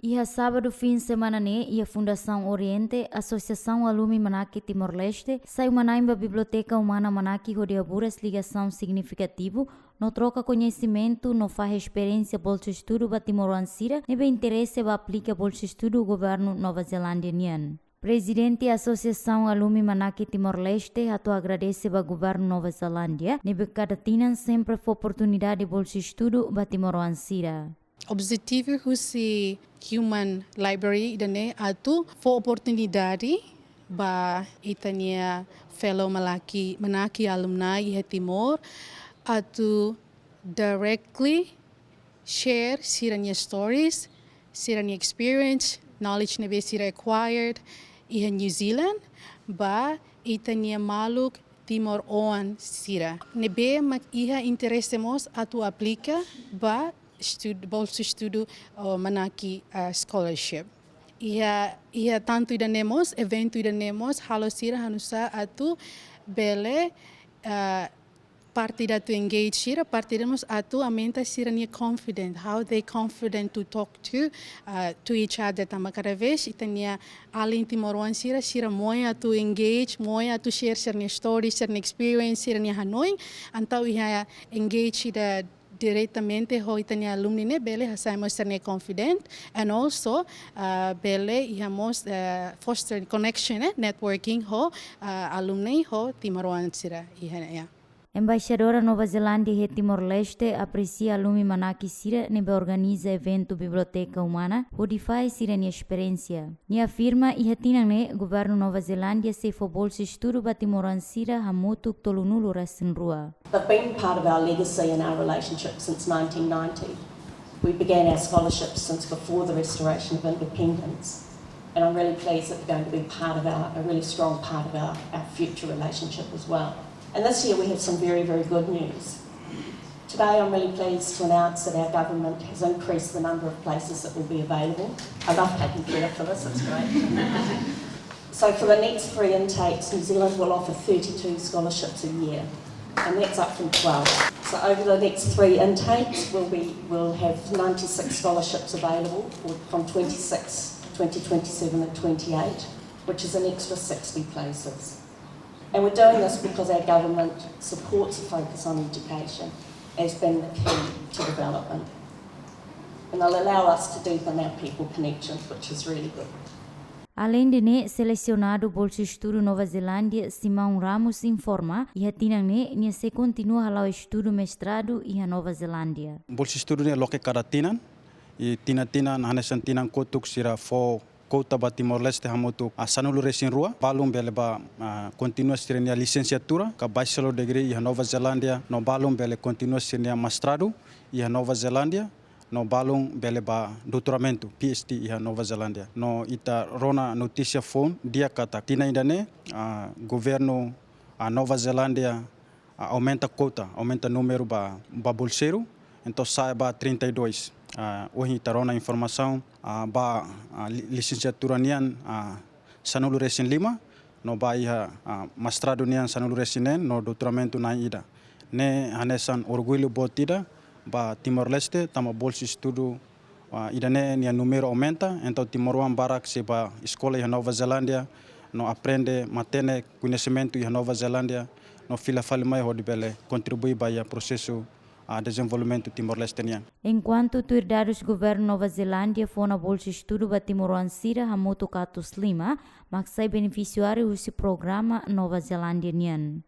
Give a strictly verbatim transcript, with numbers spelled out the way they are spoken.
Iha sábadu fin semana ne'e, iha Fundasaun Oriente, Asosiasaun Alumni Manaki Timor-Leste, sai uma-na'in ba Biblioteka Umana Manaki hodi haburas ligasaun signifikativu, no troka koñesimentu, no fahe esperiénsia bolsa estudu ba timoroan sira ne'ebé interese ba aplika bolsa estudu governu Nova Zelándia nian. Prezidente Asosiasaun Alumni Manaki Timor-Leste hato'o agradese ba governu Nova Zelándia, ne'ebé kada tinan sempre fó oportunidade bolsa estudu ba timoroan sira. Objetivu husi Human Library ida-ne'e atu fó oportunidade ba ita-nia fellow Malaki, Manaki alumni iha Timor atu directly share sira-nia stories, sira-nia experience, knowledge ne'ebé sira acquired iha New Zealand, ba ita-nia maluk timoroan sira ne'ebé mak iha interese mós atu aplika ba estud-, bolsa estudu, oh, Manaki, ah, scholarship. Iha, iha tantu ida-ne'e mós, eventu ida-ne'e mós halo sira hanusá atu bele, ah, parte ida atu engage sira, parte ida mós atu aumenta sira-nia confident, how they confident to talk to, uh, to each other. Tanba kada vez ita-nia alin timoroan sira, sira moe atu engage, moe atu share sira-nia story, sira-nia experience, sira-nia hanoin, entaun iha engage ida diretamente ho ita-nia alumni ne'e bele hasai mós sira-nia confident, and also, uh, bele iha mós, uh, foster connection, eh, networking ho, uh, alumni ho timoroan sira iha ne'e. Embaixadora Nova Zelándia iha Timor-Leste apresia alumni Manaki sira ne'ebé organiza eventu Biblioteka Umana hodi fahe sira-nia esperiénsia. Nia afirma iha tinan ne'e governu Nova Zelándia sei fó bolsa estudu ba timoroan sira hamutuk tolunulu resin rua. They've been part of our legacy and our relationship since nineteen ninety. We began our scholarship since before the restoration of independence. And I'm really pleased that they're going to be part of our, a really strong part of our, our future relationship as well. And this year we have some very, very good news. Today I'm really pleased to announce that our government has increased the number of places that will be available. I love taking credit for this, it's great. So for the next three intakes, New Zealand will offer thirty-two scholarships a year, and that's up from twelve. So over the next three intakes, we'll be, we'll have ninety-six scholarships available for, from twenty-six, twenty twenty-seven and twenty-eight, which is an extra sixty places. And we're doing this because our government supports a focus on education as being the key to development. And they'll allow us to deepen our people connections, which is really good. Além de ne'e, selesionadu bolsa estudu Nova Zelándia, Simão Ramos informa, iha tinan ne'e, nia sei kontinua hala'o estudu mestradu iha Nova Zelándia. Bolsa estudu ne'e loke kada tinan, i tinan-tinan, hanesan tinan kotuk sira fó kuota ba Timor-Leste hamutuk, ah, sanulu resin rua, balun bele bá, ah, kontinua sira-nia lisensiatura, ka bachelor degree iha Nova Zelándia, no balun bele kontinua sira-nia mestradu iha Nova Zelándia, no balun bele bá doutoramentu, P H D iha Nova Zelándia. No ita rona notísia foun di'ak katak tinan ida-ne'e, ah, governu, ah, Nova Zelándia, ah, aumenta kuota, aumenta númeru ba, ba bolseiru, entaun sa'e ba trinta e dois. Ah, ohin ita rona informasaun, ah, ba, ah, li-, lisensiatura nian, ah, sanulu resin lima, no ba iha, ah, mestradu nian sanulu resin neen, no doutoramentu na'in ida. Ne'e hanesan orgullu boot ida ba Timor-Leste, tanba bolsa estudu, ah, ida-ne'e nia númeru aumenta, entaun timoroan barak sei bá eskola iha Nova Zelándia, no aprende matenek koñesimentu iha Nova Zelándia, no fila fali mai hodi bele kontribui ba iha prosesu, ah, dezenvolvimentu Timor-Leste nian. Enkuantu tuir dadus governu Nova Zelándia fó ona bolsa estudu ba timoroan sira hamutuk atus lima, mak sai benefisiáriu husi programa Nova Zelándia nian.